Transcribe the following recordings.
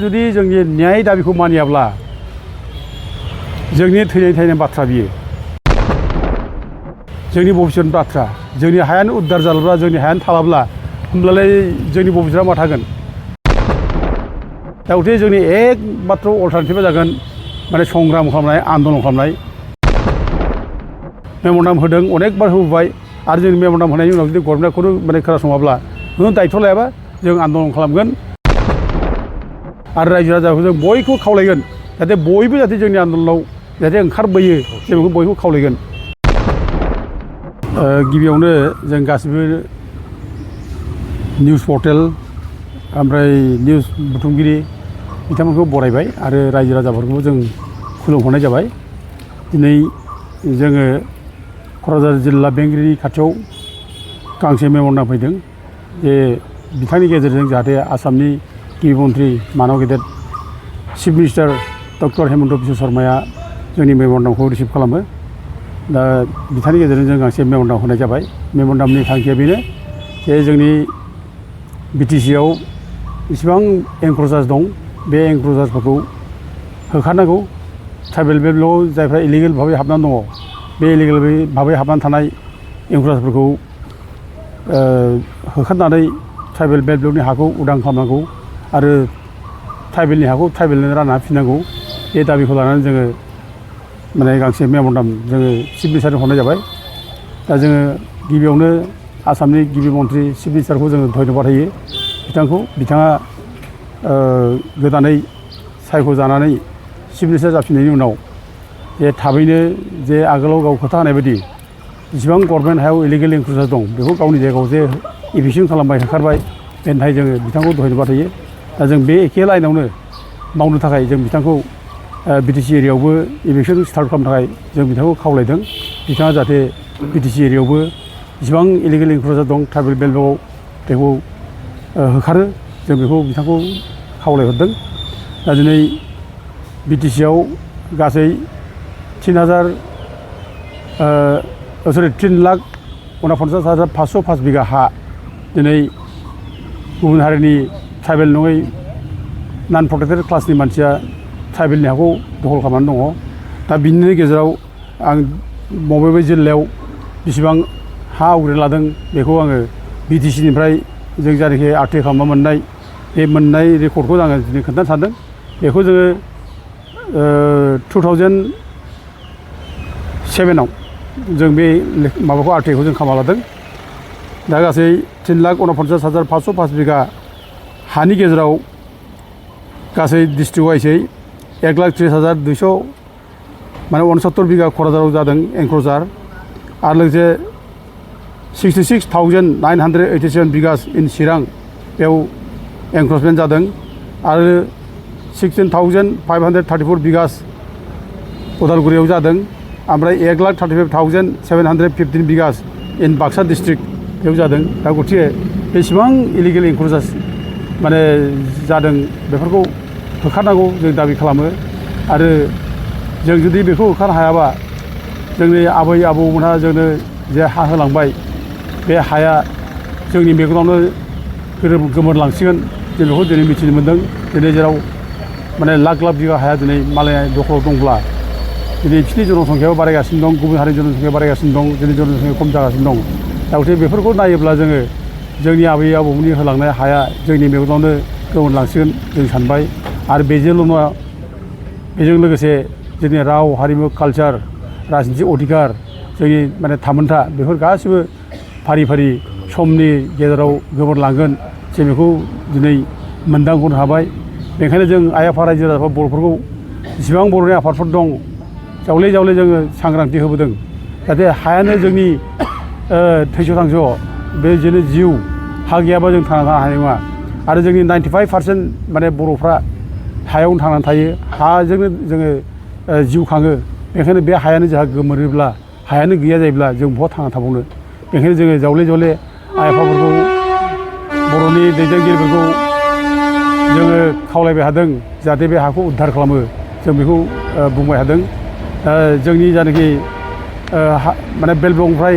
जुदि जोंनि न्याय दाबिखौ मानियाब्ला जोंनि थैनाय बाथ्रा बियो जोंनि भबिष्यतनि बाथ्रा जोंनि हायानो उद्धार जालाब्ला जोंनि हायानो थालाब्ला होमब्लालाय जोंनि भबिष्यतआ मा थागोन दा गथे जोंनि एकमात्र अल्टारनेटिभा जागोन माने संग्राम खालामनाय आन्दलन खालामनाय मेम'रेन्डाम होदों अनेकबार होबोबाय आरो जों मेम'रेन्डाम होनायनि उनाव जुदि गभर्नमेन्टआ खुनु माने खोनासङाब्ला खुनु दायित्व लायाबा जों आन्दलन खालामगोन आरो रायजो राजाखौ जों बयखौबो खावलायगोन जाहाथे बयबो जाहाथे जोंनि आन्दलनाव जाहाथे ओंखारबोयो जों बेखौ बयखौबो खावलायगोन गिबियावनो जों गासिबो निउस पर्टेल ओमफ्राय निउस बुथुमगिरि बिथांमोनखौ बरायबाय आरो रायजो राजाफोरखौबो जों खुलुमहरनाय जाबाय दिनै जोङो क'क्राझार जिल्ला बेंगिरि खाथियाव गांसे मेम'रेन्डाम फैदों जे बिथांनि गेजेरजों जाहाथे आसामनि गिबि मन्थ्रि मानव गेदेर chief minister doctor Hemanta Biswa शर्माया जोंनि मेम'रेन्डामखौ रिसिभ खालामो दा बिथांनि गेजेरजों जों गांसे मेम'रेन्डाम होनाय जाबाय मेम'रेन्डामनि थांखिया बेनो जे जोंनि बिटिसिआव इसिबां एनक्ल'जार्स दं बे एनक्ल'जार्सफोरखौ होखारनांगौ ट्राइबेल बेल्टआव जायफ्रा इलिगेल भाबै हाबनानै दङ बे इलिगेल भाबै हाबनानै थानाय एनक्ल'जार्सफोरखौ होखारनानै ट्राइबेल बेल्टनि हाखौ उदां खालामनांगौ आरो ट्राइबेलनि हाखौ ट्राइबेलनो रानना होफिननांगौ बे दाबिखौ लानानै जोङो माने गांसे मेम'रेन्डाम जोङो चिफ मिनिस्टारनो हरनाय जाबाय दा जोङो गिबियावनो आसामनि गिबि मन्थ्रि चिफ मिनिस्टारखौ जोङो धन्यबाद होयो बिथाङा गोदानै सायख'जानानै चिफ मिनिस्टार जाफिननायनि उनाव जे थाबैनो जे आगोलाव गाव खोथा होनाय बायदि जेसेबां गभर्नमेन्ट हायाव इलिगेल एनक्ल'जार्स दं बेखौ गावनि जायगायाव जे इभिक्सन खालामबाय होखारबाय बेनि थाखाय जोङो बिथांखौ धन्यबाद होयो दा जों बे एखे लाइनावनो मावनो थाखाय जों बिथांखौ बिटिसि एरियायावबो इभिक्सन स्टार्ट खालामनो थाखाय जों बिथांखौ खावलायदों बिथाङा जाहाथे बिटिसि एरियायावबो जेसेबां इलिगेल एनक्ल'जार दं ट्राइबेल बेल्टआव बेखौ होखारो जों बेखौ बिथांखौ खावलायहरदों दा दिनै बिटिसिआव गासै 3,49,505 बिगा हा दिनै गुबुन हारिनि ट्राइबेल नङै नन प्रटेक्टेड क्लासनि मानसिया ट्राइबेलनि हाखौ दखल खालामनानै दङ दा बिनि गेजेराव आं बबे जिल्लायाव बेसेबां हा आवग्रिना लादों बेखौ आङो बिटिसिनिफ्राय जों जायनाखि आरटिआइ खालामना मोननाय बे मोननाय रेकर्डखौ आङो दिनै खोन्थानो सानदों बेखौ जोङो 2007आव जों बे माबाखौ आरटिआइखौ जों खालामना लादों दा गासै 3,49,505 बिगा हानि गेजेराव गासै डिस्ट्रिक्ट वाइसै 1,30,200 माने 69 बिगा क'क्राझाराव जादों एनक्ल'जार आरो लोगोसे 66,987 बिगास इन चिरां बेयाव एनक्ल'जमेन्ट जादों आरो 16,534 बिगास उदालगुरियाव जादों ओमफ्राय 1,35,715 बिगास इन बाक्सा डिस्ट्रिक्ट बेयाव जादों दा गथिखे बेसेबां इलिगेल एनक्ल'जार्स माने जादों बेफोरखौ होखारनांगौ जों दाबि खालामो आरो जों जुदि बेखौ होखारनो हायाबा जोंनि आबै आबौमोनहा जोंनो जे हा होलांबाय बे हाया जोंनि मेगनावनो गोमोरलांसिगोन जों बेखौ दिनै मिथिनो मोन्दों दिनै जेराव माने लाख बिगा हाया दिनै मालाय दखलाव दंब्ला दिनै बिसोरनि जनसंख्यायाबो बारायगासिनो दं गुबुन हारिनि जनसंख्या बारायगासिनो दं जोंनि जनसंख्या खम जागासिनो दं दा गथिखे बेफोरखौ नायोब्ला जोङो जोंनि आबै आबौमोननि होलांनाय हाया जोंनि मेगनावनो गोमोरलांसिगोन जों सानबाय आरो बेजोंल' नङा बेजों लोगोसे जोंनि राव हारिमु कालचार राजनिथि अधिकार जोंनि माने थामोनथा बेफोर गासिबो फारि फारि समनि गेजेराव गोमोरलांगोन जों बेखौ दिनै मोनदांहरनो हाबाय बेनिखायनो जों आइ आफा रायजो राजाफोर बर'फोरखौ जेसेबां बर'नि आफादफोर दं जावले जावले जोङो सांग्रांथि होबोदों जाहाथे हायानो जोंनि थैस' थांस' बे जोंनि जिउ हा गैयाबा जों थांना थानो हानाय नङा आरो जोंनि 95% माने बर'फ्रा हायावनो थांनानै थायो हाजोंनो जोङो जिउ खाङो बेनिखायनो बे हायानो जोंहा गोमोरोब्ला हायानो गैया जायोब्ला जों बहा थांना थाबावनो बेनिखायनो जोङो जावले जावले आइ आफाफोरखौ बर'नि दैदेनगिरिफोरखौ जोङो खावलायबाय थादों जाहाथे बे हाखौ उद्धार खालामो जों बेखौ बुंबाय थादों जोंनि जायनाखि माने बेल्ट ब्लकनिफ्राय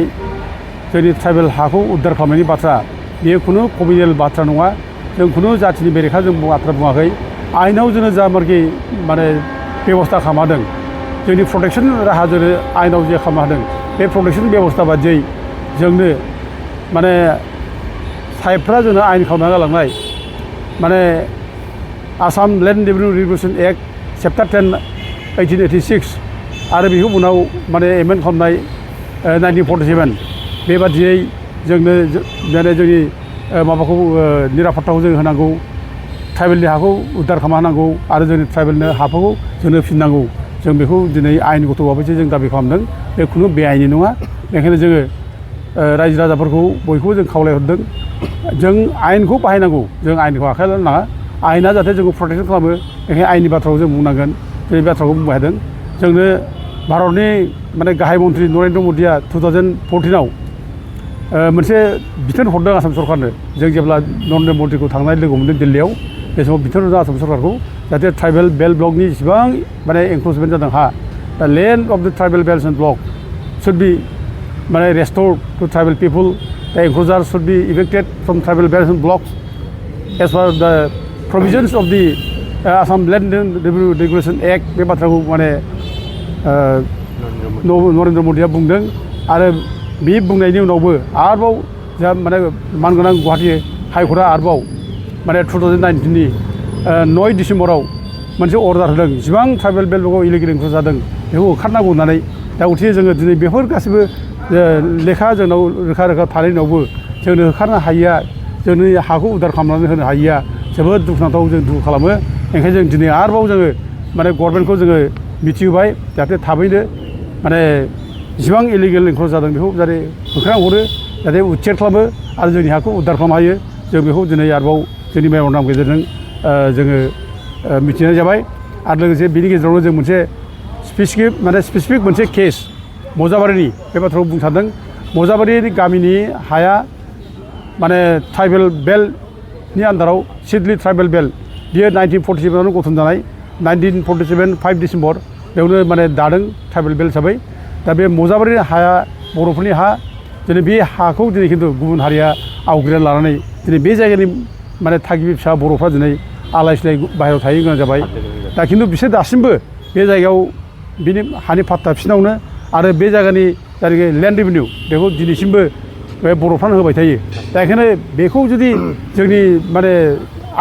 जोंनि ट्राइबेल हाखौ उद्धार खालामनायनि बाथ्रा बेयो खुनु कमिउनेल बाथ्रा नङा जों खुनु जाथिनि बेरेखा जों बाथ्रा बुङाखै आयेनाव जोङो जा मार्खि माने बेबस्था खालामदों जोंनि प्रटेक्सन राहा जोङो आयेनाव जे खालामदों बे प्रटेक्सन बेबस्था बादियै जोंनो माने साहेबफ्रा जोंनो आयेन खालामना गालांनाय माने Assam land revenue regulation act chapter 10 1886 आरो बेखौ उनाव माने एमेन्ड खालामनाय 1947 बेबादियै जोंनो माने जोंनि माबाखौ निरापत्ताखौ जों होनांगौ ट्राइबेलनि हाखौ उद्धार खालामना होनांगौ आरो जोंनि ट्राइबेलनो हाफोरखौ जोंनो फिननांगौ जों बेखौ दिनै आयेनगत भाबैसो जों दाबि खालामदों बे खुनु बेआइनि नङा बेनिखायनो जोङो रायजो राजाफोरखौ बयखौबो जों खावलायहरदों जों आयेनखौ बाहायनांगौ जों आयेनखौ आखायाव लानो नाङा आयेना जाहाथे जोंखौ प्रटेक्सन खालामो बेनिखायनो आयेननि बाथ्राखौ जों बुंनांगोन बे बाथ्राखौ बुंबाय थादों जोंनो भारतनि माने गाहाय मन्थ्रि नरेन्द्र मदिया 2014आव मोनसे बिथोन हरदों आसाम सरकारनो जों जेब्ला नरेन्द्र मदिखौ थांनाय लोगो मोनदों दिल्लीयाव बे समाव बिथोन हरदों आसाम सरकारखौ जाहाथे ट्राइबेल बेल्ट ब्लकनि जेसेबां माने एनक्रोचमेन्ट जादों हा दा land of the tribal belt and block should be माने restored to tribal people the encroacher should be evicted from tribal belt and blocks as per the provisions of the Assam land revenue regulation act बे बाथ्राखौ माने नरेन्द्र मदिया बुंदों आरो बे बुंनायनि उनावबो आरोबाव जोंहा माने मानगोनां गुवाहाटी हाइकर्टआ आरोबाव माने 2019नि 9 डिसेम्बराव मोनसे अर्डार होदों जेसेबां ट्राइबेल बेल्ट ब्लकआव इलिगेल एनक्रोच जादों बेखौ होखारनांगौ होननानै दा गथिखे जोङो दिनै बेफोर गासैबो लेखा जोंनाव रोखा रोखा थानायनि उनावबो जोंनो होखारनो हायिया जोंनि हाखौ उद्धार खालामनानै होनो हायिया जोबोद दुखुनांथाव जों दुखु खालामो ओंखायनो जों दिनै आरोबाव जोङो माने गभर्नमेन्टखौ जोङो मिथिहोबाय जाहाथे थाबैनो माने जेसेबां इलिगेल एनक्रोच जादों बेखौ जाहाथे होखारना हरो जाहाथे उच्चेद खालामो आरो जोंनि हाखौ उद्धार खालामनो हायो जों बेखौ दिनै आरोबाव जोंनि मेम'रेन्डाम गेजेरजों जोङो मिथिनाय जाबाय आरो लोगोसे बिनि गेजेरावनो जों मोनसे स्पेसिफिक मोनसे केस मजाबारिनि बे बाथ्राखौ बुंनो सानदों मजाबारि गामिनि हाया माने ट्राइबेल बेल्टनि आन्दाराव सिडलि ट्राइबेल बेल्ट बियो 1947आवनो गठन जानाय 1947 5 डिसेम्बर बेयावनो माने दादों ट्राइबेल बेल्ट हिसाबै दा बे मजाबारि हाया बर'फोरनि हा दिनै बे हाखौ दिनै खिन्थु गुबुन हारिया आवग्रिना लानानै दिनै बे जायगानि माने थागिबि फिसा बर'फ्रा दिनै आलाय सिलाय बाहेरायाव थाहैनो गोनां जाबाय दा खिन्थु बिसोर दासिमबो बे जायगायाव बिनि हानि पाट्टा बिसिनावनो आरो बे जायगानि जायनाखि लेन्ड रेभिनिउ बेखौ दिनैसिमबो बे बर'फ्रानो होबाय थायो दा बेखायनो बेखौ जुदि जोंनि माने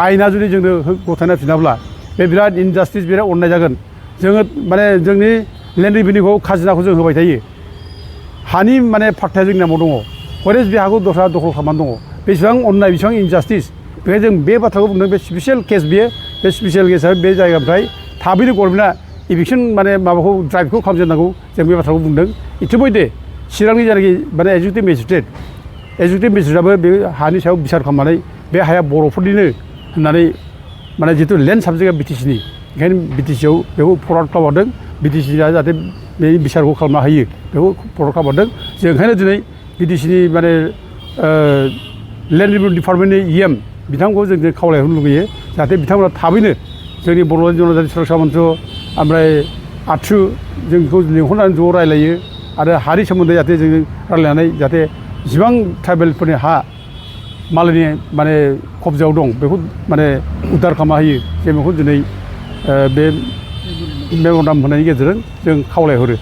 आयेना जुदि जोंनो गथायना फिनाब्ला बे बिराद इनजास्टिस बिराद अननाय जागोन जोङो माने जोंनि लेन्ड रेभिनिउखौ खाजोनाखौ जों होबाय थायो हानि माने पाट्टाया जोंनि नामाव दङ हरेस बे हाखौ दस्रा दखल खालामनानै दङ बेसेबां अननाय बेसेबां इनजास्टिस बेखायनो जों बे बाथ्राखौ बुंदों बे स्पेसियेल केस बियो बे स्पेसियेल केसा बे जायगानिफ्राय थाबैनो गभर्नमेन्टआ इभिक्सन माने माबाखौ ड्राइभखौ खालामजेननांगौ जों बे बाथ्राखौ बुंदों इतिमयधे चिरांनि जायनाखि माने एजुकेटिभ मेजिस्ट्रेटआबो बे हानि सायाव बिसार खालामनानै बे हाया बर'फोरनिनो होननानै माने जितु लेन्ड साबजेक्टआ बिटिसिनि ओंखायनो बिटिसिआव बेखौ फरवार्ड खालामहरदों बिटिसिआ जाहाथे बे बिसारखौ खालामनो हायो बेखौ फरवार्ड खालामहरदों जों ओंखायनो दिनै बिटिसिनि माने लेन्ड रेभिनिउ डिपार्टमेन्टनि EM बिथांखौ जों खावलायहरनो लुगैयो जाहाथे बिथांमोना थाबैनो जोंनि बर' जनजाति सुरक्षा मन्त्र ओमफ्राय आथ्रु जों बेखौ लिंहरनानै ज' रायलायो आरो हानि सोमोन्दै जाहाथे जों रायलायनानै जाहाथे जेसेबां ट्राइबेलफोरनि हा मालायनि माने कब्जायाव दं बेखौ माने उद्धार खालामना होयो जों बेखौ दिनै बे मेम'रेन्डाम होनायनि गेजेरजों जों खावलायहरो